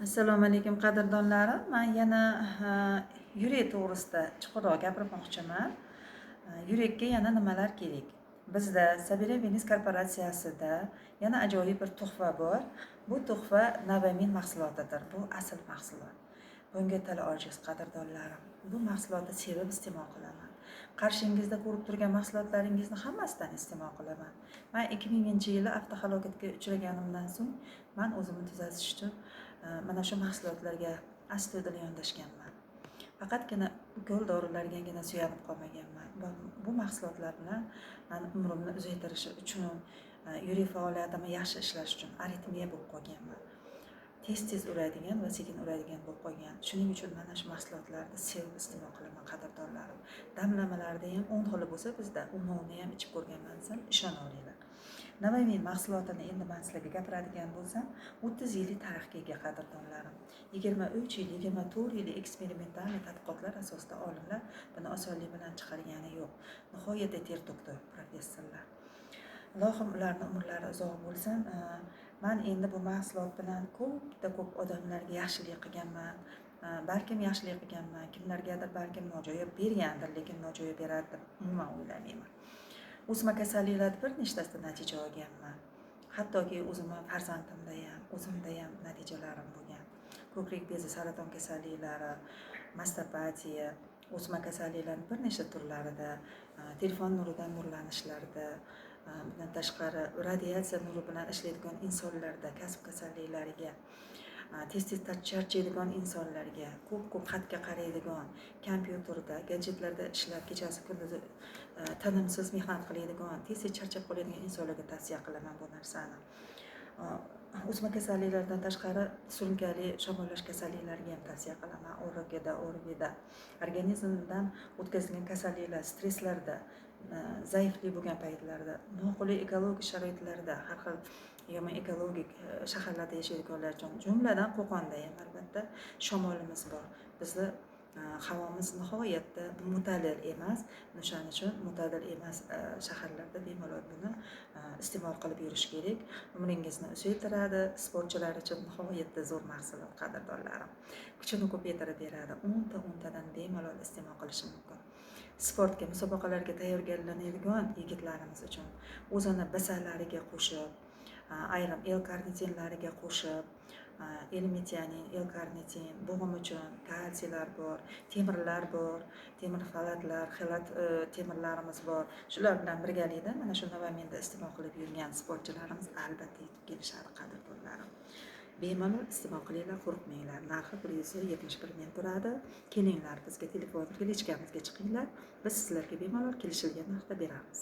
Assalomu alaykum, qadrdonlarim. Man yana yurak to'g'risida chuqurroq gapirmoqchiman. Yurakka yana nimalar kerak? Bizda Sabira Wellness korporatsiyasida yana ajoyib bir tuhfa bor. Bu tuhfa Navamin mahsulotidir. Bu asl mahsulot. Bunga til ojiz, qadrdonlarim. Bu mahsulotni sevib iste'mol qilaman. Qarshingizda ko'rib turgan mahsulotlaringizni hammasidan iste'mol qilaman. Man 2000-yili avtohalokatga uchraganimdan so'ng man o'zimni tuzatish uchun mana shu mahsulotlarga astoydil yondashganman. Faqatgina ukol dorilargagina suyanib qolmaganman. Bu mahsulotlar bilan mani umrimni uzaytirishi uchun, yurak faoliyatimni yaxshi ishlashi uchun aritmiya bo'lib qolganman. Tez-tez uradigan va sekin uradigan bo'lib qolgan. Shuning uchun mana shu mahsulotlarni sevib iste'mol qilaman, qadrdonlarim. Damlamalarda ham 10 xili bo'lsa, bizda 10ni ham ichib ko'rganman desam, ishonaveringlar. Navamin mahsulotini endi man sizlarga gapiradigan bo'lsam, 30 yillik tarixga ega, qadrdonlarim. 23 yil, 24 yillik eksperimental tadqiqotlar asosida olimlar buni osonlik bilan chiqargani yo'q. Nihoyatda ter to'kdi professorlar. Ilohim, ularni umrlari uzoq bo'lsin. Man endi bu mahsulot bilan ko'pda ko'p odamlarga yaxshilik qilganman. Balkim yaxshilik qilganman, kimlargadir balkim nojo'ya bergandir, lekin nojo'ya beradi deb umuman o'ylamayman. O'sma kasalliklarni bir nechtasida natija olganman. Hattoki o'zimni farzandimda ham, o'zimda ham natijalarim bo'lgan. Ko'krak bezi saraton kasalliklari, mastopatiya, o'sma kasalliklarning bir nechta turlarida, telefon nuridan nurlanishlarda, bundan tashqari radiatsiya nuri bilan ishlaydigan insonlarda, kasb kasalliklariga, tez-tez charchaydigan insonlarga, ko'p-ko'p xatga qaraydigan, kompyuterda, gadjetlarda ishlab, kechasi kunduzi tinimsiz mehnat qiladigan, tez-tez charchab qoladigan insonlarga tavsiya qilaman bu narsani. O'sma kasalliklardan tashqari surunkali shamollash kasalliklariga ham tavsiya qilaman. ОРГда, ОРВИda, organizmdan o'tkazilgan kasalliklar, stresslarda, zaiflik bo'lgan paytlarda, noqulay ekologik sharoitlarda, har xil yomon ekologik shaharlarda yashaydiganlar uchun, jumladan Qo'qonda ham albatta shamolimiz bor. Bizni havomiz nihoyatda mo'tadil emas. O'shaning uchun mo'tadil emas shaharlarda bemalol buni iste'mol qilib yurish kerak. Umringizni uzaytiradi. Sportchilar uchun nihoyatda zo'r mahsulot, qadrdonlarim. Kuchini ko'paytirib beradi. 10 ta 10 tadan bemalol iste'mol qilishi mumkin. Sportga, musobaqalarga tayyorgarlanadigan yigitlarimiz uchun o'zini BCAAlariga qo'shib, ayrim L-karnitinlariga qo'shib, L-metianin, L-karnitin, bo'g'im uchun kalsiylar bor, temirlar bor, temir folatlar, xelat temirlarimiz bor. Shular bilan birgalikda mana shu Novaminda iste'mol qilib yurgan sportchilarimiz albatta yetib kelishadi, qadrdonlarim. Bemalol iste'mol qilinglar, qo'rqmanglar. Narxi 171 ming turadi. Kelinglar, bizga telefon, личка mizga chiqinglar. Biz sizlarga bemalol kelishilgan narxda beramiz.